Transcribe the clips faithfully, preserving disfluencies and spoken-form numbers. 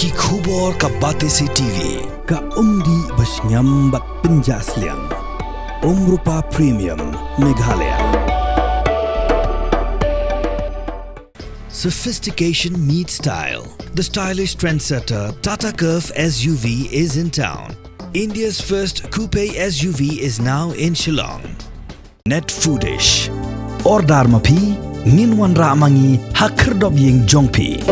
Ki khubor ka Batesi T V, ka umdih ba shngiam bad pynjah sliang. Umrupa Premium, Meghalaya. Sophistication meets style. The stylish trendsetter Tata Curvv S U V is in town. India's first coupe S U V is now in Shillong. Net Foodish. Order ma phi, ngin wanrah ma ngi ha khyrdop ïing jong phi.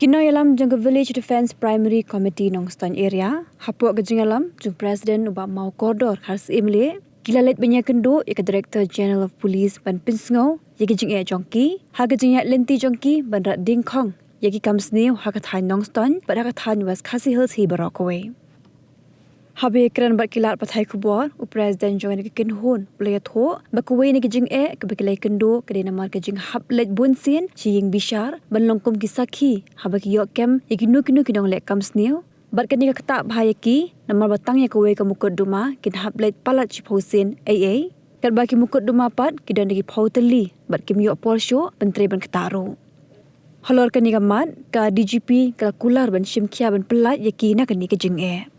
Ki nongïalam jong ka Village Defence Primary Committee Nongstoiñ Area, hapoh ka jingïalam jong President u Bah Mawkordor Kharsyiemlieh, ki la leit ban ïakynduh ïa ka Director General of Police ban pynsngew ïa ki jingeh jong ki ha ka jingïaid lynti jong ki ban rat diengkhong ïa ki kam sniew ha ka thaiñ Nongstoiñ bad ha ka thaiñ West Khasi Hills hi baroh kawei. Haba ïakren bad ki lad pathai khubor, u President jong kane ka kynhun u la ïathuh ba kawei na ki jingeh kaba ki la ïakynduh ka dei namar ka jinghap leit bunsien sha ïing bishar ban long kum ki sakhi haba ki ïoh kem ïa kino kino ki nongleh kam sniew. Bad kane ka ktah bha ïa ki namar ba tang ïa kawei ka mukotduma kin hap leit palat shiphew sien ei ei. Katba ki mukotduma pat ki don da ki phew tylli bad kim ïoh por shuh ban trei ban ktah ruh. Halor kane ka mat, ka D G P ka la kular ban shim khia ban pyllait ïa ki na kane ka jingeh.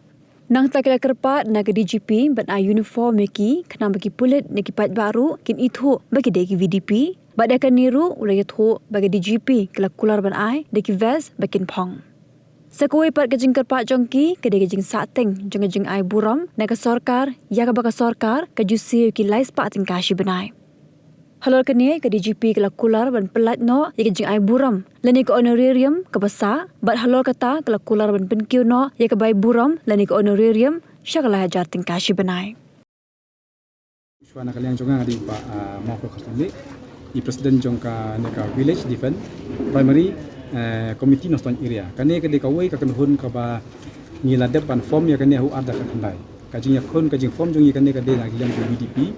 Nangta ki la kyrpad na ka D G P ban ai uniform ïa ki khnang ba ki pulit ne ki paidbah ruh kin ithuh ba ki dei ki V D P. Bad ïa kane ruh u la ïathuh ba ka D G P ka la kular ban ai da ki vest ba kin phong. Sa kawei pat ka jingkyrpad jong ki ka dei ka jingsahteng jong ka jingai burom na ka sorkar ïa kaba ka sorkar ka ju siew ïa ki lai spah tyngka shi bnai. Halor kane ka D G P ka la kular ban pyllait noh ïa ka jingai burom lane ka honorarium kaba sah, bad halor kata ka la kular ban pynkiew noh ïa ka bai burom lane ka honorarium sha ka lai hajar tyngka shi bnai. Shuwa na ka liang jong nga nga dei u Bah, ah, Mawkordor Kharsyiemlieh, i President jong kane ka Village Defence Primary, eh, Committee Nongstoiñ Area. Kane ka dei kawei ka kynhun kaba ngi la dep ban form ïa kane ha u ar hajar khatkhyndai. Ka jingïakhun, ka jingform jong ngi kane ka dei na ka liang jong VDP,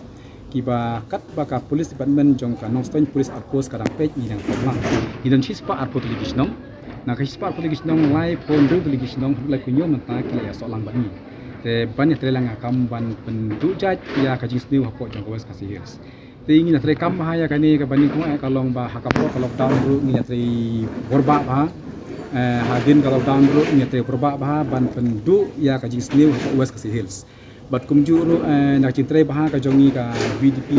kiba katba ka Police Department jong ka Nongstoiñ Police Outpost ka dang peit, ngi dang form lang. Ngi don shispah arphew tylli ki shnong. Na ka shispah arphew tylli ki shnong, laiphew hynriew tylli ki shnong, laiphew hynñiew mynta ki la ïasoh lang bad ngi. Te ban ïatrei lang ka kam ban pynduh jait ïa ka jingsniew hapoh jong ka West Khasi Hills. Te ngi la treikam bha ïa kane kaba nyngkong eh ka long ba ha ka por ka lockdown ruh ngi la trei bor bha bha. Eh, hadien ka lockdown ruh ngi la trei bor bha bha ban pynduh ïa ka jingsniew hapoh West Khasi Hills. Bad kumjuh ruh, eh, na ka jingtrei bha ka jong ngi ka VDP,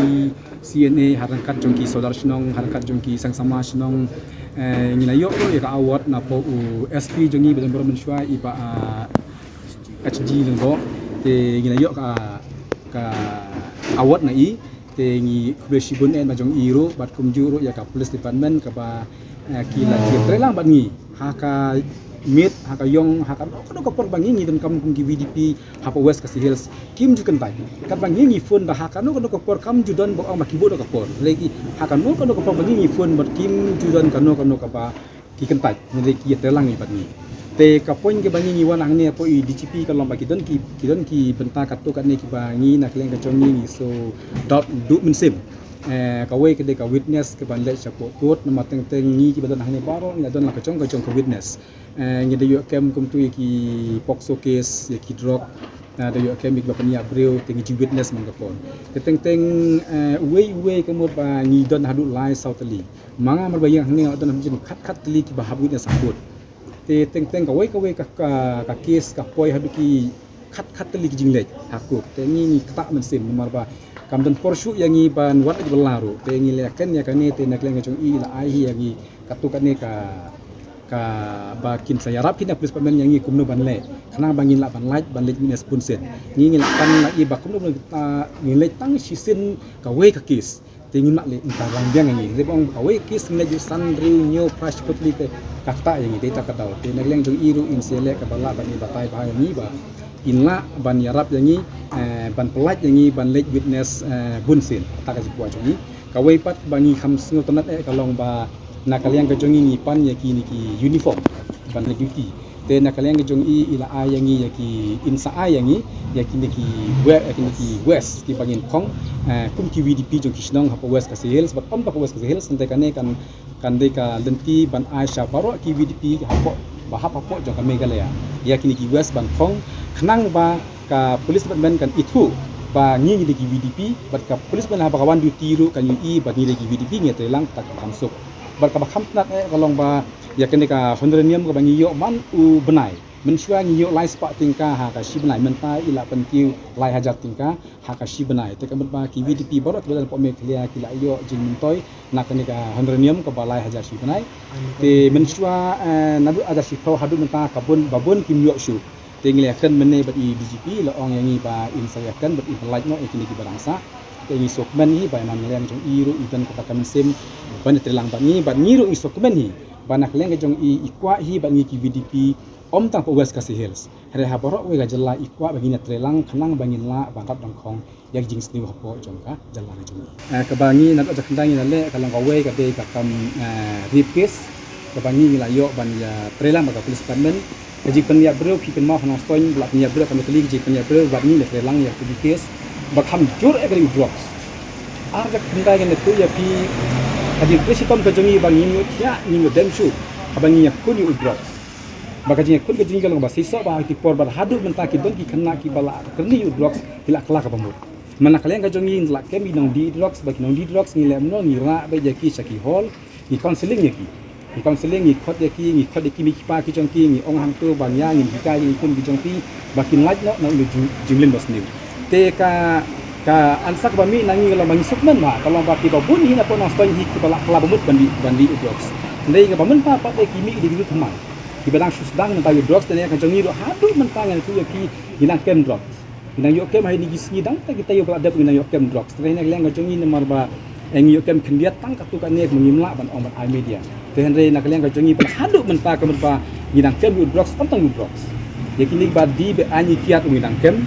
CNA, ha ryngkat jong ki sordar shnong, ha ryngkat jong ki seng samla shnong, eh, ngi la ïoh ruh ïa ka award na poh u SP jong ngi ba don burom mynshuwa i Bah, ah, HG Lyngdoh. Te ngi la ïoh ka, ka award na i. Te ngi khublei shibun eh na jong i ruh bad kumjuh ruh ïa ka Police Department kaba, eh, ki la jia trei lang bad ngi ha ka miet, ha ka ïong, ha kano kano ka por ba ngi ngi donkam kum ki VDP hapoh West Khasi Hills, kim ju kyntait. Katba ngi ngi phone da ha kano kano ka por kam ju don ba ong ba ki buh da ka por. Lei ki ha kano kano ka por ba ngi ngi phone bad kim ju don kano kano kaba ki kyntait, ngi dei ki ïatrei lang bad ngi. Te ka point kaba ngi ngi wan hangne hapoh i DGP ka long ba ki don ki, ki don ki bynta katto katne kiba ngi na ka liang ka jong ngi ngi shu doubt duh mynsiem. Eh, kawei ka dei ka witness kaban leit sha court, namar teng teng ngi kiba don hangne baroh ngi la don la ka jong ka jong ka witness. Eh, ngi da ïoh kem kumtu ïa ki POCSO case, ïa ki drug, eh, da ïoh kem ïa kiba pynïap briew, te ngi ju witness man ka por. Te teng teng, eh, uwei uwei ka mut ba ngi don haduh lai saw tylli. Ma nga mar ba ïeng hangne nga don haduh khat khat tylli kiba hap witness ha court. Te teng teng kawei kawei ka, ka, ka case ka poi haduh ki khat khat tylli ki jingleit ha court. Te ngi ngi ktah mynsiem namar ba kam don por shuh ïa ngi ban wad ïa kiba la ruh. Te ngi la ken ïa kane te na ka liang ka jong i la ai hi ïa ngi katto katne ka, kaba kin sa ïarap hi na police department ïa ngi kumno ban leh. Khnang ba ngin lah ban lait ban leit witness bun sien. Ngi ngi la kan la i ba kumno ban, ah, ngin leit tang shisien kawei ka case. Te ngin mah leh, ngin ka rang biang ïa ngi. Leh ba ong kawei case ngin leh ju san hynriew hynñiew phra shiphew tylli te ka ktah ïa ngi, dei ta ka daw. Te na ka liang jong i ruh in sa leh kaba lah ban i batai bha ïa ngi ba in lah ban ïarap ïa ngi, eh, ban pyllait ïa ngi ban leit witness, eh, bun sien. Kata ka jingkwah jong i. Kawei pat ba ngi kham sngewtynnat eh ka long ba na ka liang ka jong i ngi pan ïa kine ki uniform ban leit duty. Te na ka liang ka jong i i la ai ïa ngi ïa ki, in sa ai ïa ngi ïa kine ki we-, ïa kine ki vest kiba ngin phong, eh, kum ki VDP jong ki shnong hapoh West Khasi Hills, bad ym hapoh West Khasi Hills, hynrei kane kan, kan dei ka lynti ban ai sha baroh ki VDP hapoh, ba hap hapoh jong ka Meghalaya ïa kine ki vest ban phong, khnang ba ka police department kan ithuh ba ngi ngi dei ki VDP, bad ka police department haba ka wan duty ruh kan ïohi ba ngi dei ki VDP, ngi trei lang, kata ka kham suk. Bad kaba kham tynnat eh ka long ba Ïa kane ka Honderenium kaba ngi ïoh man u bnai. Mynshuwa ngi ïoh lai spah tyngka ha ka shi bnai, mynta i la pynkiew lai hajar tyngka ha ka shi bnai. Te ka mut ba ki VDP baroh kiba dang pok Meghalaya ki la ïoh jingmyntoi na kane ka Honderenium kaba lai hajar shi bnai. Te mynshuwa, eh, naduh hajar shiphew haduh mynta ka bun ba bun kim ïoh shuh. Te ngi la ïakren mynne bad i DGP, la ong ïa ngi ba in sa ïakren bad in pyllait noh ïa kine kiba dang sah. Te ngi sngewkmen hi ba na ka liang jong i ruh i don kata ka mynsiem ban ïatreilang bad ngi, bad ngi ruh ngi sngewkmen hi ba na ka liang jong i, i kwah hi bad ngi ki VDP, ym tang hapoh West Khasi Hills, hynrei ha baroh kawei ka jylla i kwah ba ngin ïatreilang khnang ba ngin lah ban rat nyngkong ïa ka jingsniew hapoh jong ka jylla ka jong ngi. Eh, kaba ngi naduh hajar khyndai ngi la leh ka long kawei ka dei ka kam, eh, rape case, kaba ngi ngi la ïoh ban ïatreilang bad ka police department. Ka jingpynïap briew, phi kynmaw ha Nongstoiñ ba la pynïap briew, ka mut kali ka jingpynïap briew, bad ngi la treilang ïa ka case ba kham jur eh ka dei u drugs. Ar hajar khyndai ngan ïathuh ïa phi, ka jingtrei shitom ka jong ngi ba ngim ïoh thiah, ngim ïoh dem shuh haba ngi ïakhun ïa u drugs. Ba ka jingïakhun ka jong ngi ka long ba shisha ba ha ki por ba haduh mynta ki don ki khynnah kiba la kyrni ïa u drugs, ki la kylla kaba mut. Namar na ka liang ka jong ngi ngi la kem ïa ki nongdie drugs, ba ki nongdie drugs ngi leh kumno, ngi rah beit ïa ki sha ki hall, ngi counselling ïa ki. Ngi counselling, ngi khot ïa ki, ngi khot ïa ki mei ki pa ki jong ki, ngi ong hangto ba ïa ngin hikai ïa ki khun ki jong ki ba kin lait noh na u jing, jingleh ba sniew. Te ka, ka answer kaba mih na ngi ka long ba ngi sngewkmen ba ka long ba kiba bun hi na poh Nongstoiñ hi kiba la kylla ba mut ban dih, ban dih u drugs. Hynrei kaba mynta pat de ki mih ki dei ki thymmai kiba dang shu sdang mynta ïa u drugs, te na ka jong ngi ruh haduh mynta ngan ïathuh ïa phi ngi dang kem drugs. Ngi dang ïoh kem ha kine ki sngi, dang ta kita ïa ba la dep ngi dang ïoh kem drugs. Te na ka liang ka jong ngi namar ba, eh, ngi ïoh kem khyndiat tang katto katne ba ngim lah ban ong bad ai media. Te hynrei na ka liang ka jong ngi ba haduh mynta ka mut ba ngi dang kem ïa u drugs, ym tang ïa u drugs. Ïa kine ba dih ba aiñ ïa kiad ruh ngi dang kem.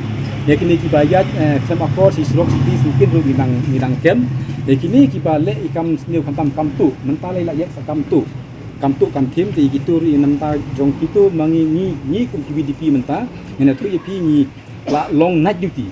Ïa kine kiba ïaid, eh, khlem akor sha surok sha shnong ruh ngi dang, ngi dang kem. Ïa kine kiba leh ïa kam sniew khamtam kam tuh, mynta la ïaid sa kam tuh, kam tuh kam thim. Te ïa kito ruh, ïa namar jong kito ma ngi, ngi, ngi kum ki VDP mynta ngan ïathuh ïa phi, ngi la long night duty.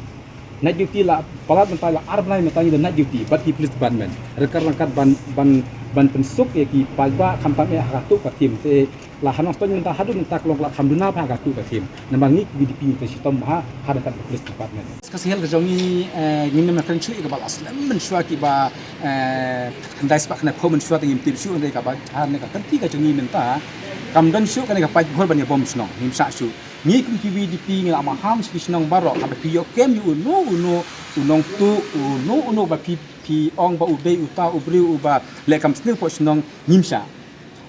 Night duty la palat mynta, la ar bnai mynta ngi don night duty bad ki police department ryngkat ryngkat ban, ban, ban pynsuk ïa ki paidbah khamtam eh ha kato ka thim. Te la ha Nongstoiñ mynta haduh mynta ka long ka la kham duna bha ha kato ka thim. Namar ngi ki VDP ngi trei shitom bha ha ryngkat ka police department. Ka sihel ka jong ngi, eh, ngim nym kren shuh ïa kaba la slem mynshuwa kiba, eh, khyndai spah khyndai phew mynshuwa te ngim tip shuh, hynrei kaba ha kane ka kynti ka jong ngi mynta kam don shuh kane ka paidbah ban ïa bom shnong, ngim shah shuh. Ngi kum ki VDP ngi la maham sha ki shnong baroh, haba phi ïoh kem ïa uno uno u nongtuh, uno uno ba phi, phi ong ba u dei uta u briew uba leh kam sniew hapoh shnong, ngim shah.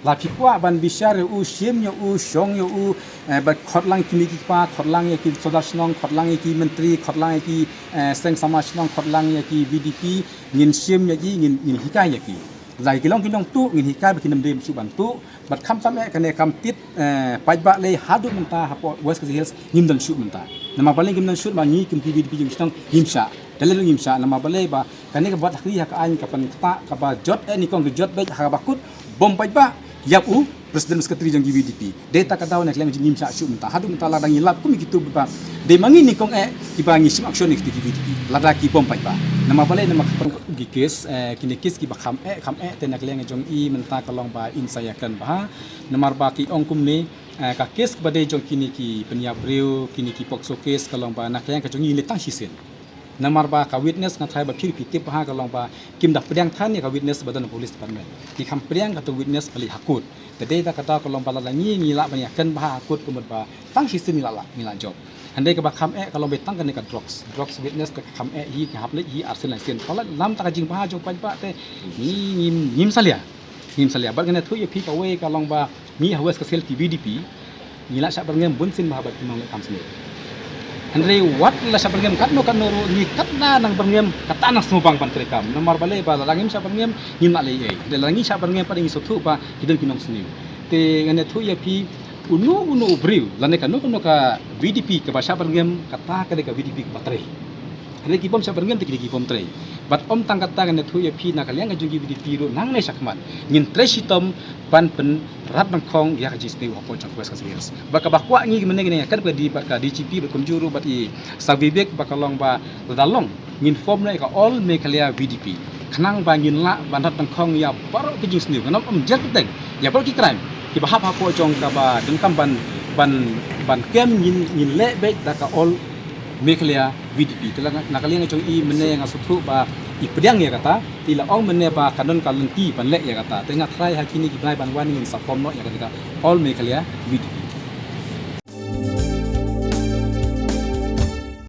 La phi kwah ban bishar ïa u, shim ïa u, shong ïa u, eh, ba khot lang ki mei ki pa, khot lang ïa ki sordar shnong, khot lang ïa ki myntri, khot lang ïa ki, eh, seng samla shnong, khot lang ïa ki VDP, ngin shim ïa ki, ngin, ngin hikai ïa ki. La ki long ki nongtuh ngin hikai ba kin nym dei shuh ban tuh. Bad khamtam eh kane kam tied, eh, paidbah lei haduh mynta hapoh West Khasi Hills ngim don shuh mynta. Namar balei ngim don shuh? Ba ngi kum ki VDP jong shnong ngim shah. Te lei ngim shah namar balei? Ba kane ka bad hakri ha ka aiñ ka pynktah kaba jot eh nyngkong ka jot beit ha kaba kut bom paidbah ïap u president secretary jong ki VDP. Dei ta ka daw na ka liang jong ngi ngim shah shuh mynta. Haduh mynta lada ngi lap kum kito ba dei ma ngi nyngkong eh kiba ngi shim action ïa kito ki VDP lada ki bom paidbah. Namar balei? Namar ka pynktah ki case, eh, kine case kiba kham eh, kham eh, te na ka liang jong i mynta ka long ba in sa ïakren bha. Namar ba ki ong kumne, eh, ka case kaba dei jong kine ki pynïap briew, kine ki POCSO case ka long ba na ka liang ka jong i lei tang shisien. Namar ba ka witness nga tharai ba phi ruh phi tip bha ka long ba kim da pdiang than ïa ka witness ba don ha police department. Ki kham pdiang kato witness ba leit ha court. Te dei ta kata ka long ba lada ngi ngi lah ban ïakren bha ha court ka mut ba tang shisien ngi lah, lah, ngi lah jop. Hynrei kaba kham eh ka long ba tang kane ka drugs. Drugs witness te ka kham eh hi, ka hap leit hi arsien laisien. Palat lam ta ka jingbha jong paidbah te ngi ngim, ngim salia. Ngim salia. Bad ngan ïathuh ïa phi kawei ka long ba ngi ha West Khasi Hills ki VDP ngi la shah byrngem bunsien bha bad ki nongleh kam sniew. Hynrei wat la shah byrngem katno katno ruh ngi katba nang byrngem kata nang sngewbang ban treikam. Namar balei? Ba lada ngim shah byrngem ngim lah leh ei. Hynrei lada ngi shah byrngem pat ngi sngewthuh ba ki don ki nongsniew. Te ngan ïathuh ïa phi uno uno u briew lane kano kano ka VDP kaba shah byrngem kata ka dei ka VDP kaba trei. Hynrei ki bym shah byrngem te ki dei ki bym trei. Bad ym tang kata, ngan ïathuh ïa phi na ka liang ka jong ki VDP ruh nangne shakhmat ngin trei shitom ban pynrad nyngkong ïa ka jingsniew hapoh jong ka West Khasi Hills. Bad kaba kwah ngi mynne ngi ïakren bad ka DGP bad kumjuh ruh bad i Sir Vivek ba ka long ba lada long ngin form noh ïa ka All Meghalaya VDP khnang ba ngin lah ban rad nyngkong ïa baroh ki jingsniew, ngan ong ym jer kyrteng, ïa baroh ki crime kiba hap hapoh jong kaba donkam ban, ban, ban kem, ngin, ngin leh beit da ka All Meghalaya VDP. Te la na ka liang jong i mynne nga sngewthuh ba i pdiang ïa kata, te i la ong mynne ba ka don ka lynti ban leh ïa kata. Te nga tharai ha kine ki bnai ban wan ngin sa form noh ïa kata ka All Meghalaya Youth